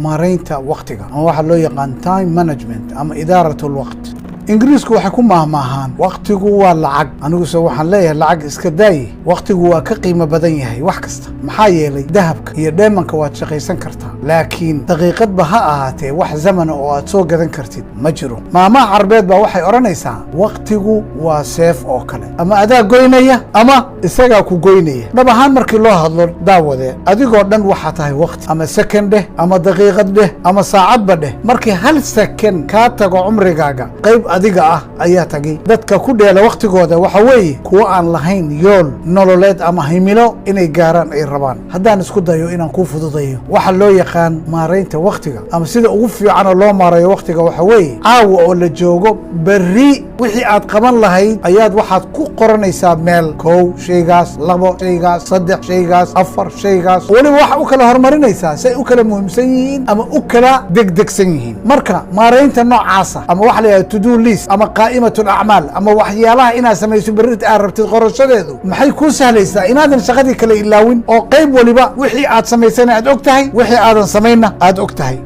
Maaraynta waktiga, ama waxaa loo yaqaan time management ama إدارة الوقت. Ingiriisku waxay ku maahmaahaan "Waktigu waa lacag." Aniguse waxaan leeyahay, lacag iska daaye, waktigu waa ka qiimo badan yahay wax kasta. Maxaa yeelay, dahabka iyo dheemanka waad shaqaysan kartaa, laakiin daqiiqadba ha ahaatee wax zamana oo aad soo gadan kartid ma jiro. Maamaha Carbeed baa waxay odhanaysaa: "Waktigu waa seef oo kale, ama adaa goynaya ama isagaa ku goynaya." Dhab ahaan markii loo hadlo, daawade, adigoo dhan waxaa tahay wakti, ama second dheh ama daqiiqad dheh ama saacadba dheh. Markii hal second kaa tago cumrigaaga, qayb adiga ah ayaa tagay. Dadka ku dheela waktigooda waxa weeye kuwo aan lahayn yool nololeed ama himilo inay gaaraan ay rabaan. Haddaan isku dayo inaan kuu fududayo waxa loo yaqaan maaraynta waktiga ama sida ugu fiicanoo loo maarayo waktiga, waxa weeye caawa oo la joogo, berri wixii aad qaban lahayd ayaad waxaad ku qoranaysaa meel: kow shaygaas, labo shaygaas, saddex shaygaas, afar shaygaas. Weliba waxa u kala horumarinaysaa si ay u kala muhiimsan yihiin ama u kala degdegsan yihiin. Marka maaraynta noocaasa, ama waxa la yidhaha to do list ama قائمة الأعمال, ama waxyaalaha inaad samayso berrit aad rabtid qorashadeedu, maxay kuu sahlaysaa? Inaadan shaqadii kala ilaawin oo qayb waliba wixii aad samaysana aad og tahay, wixii aadan samaynna aad og tahay.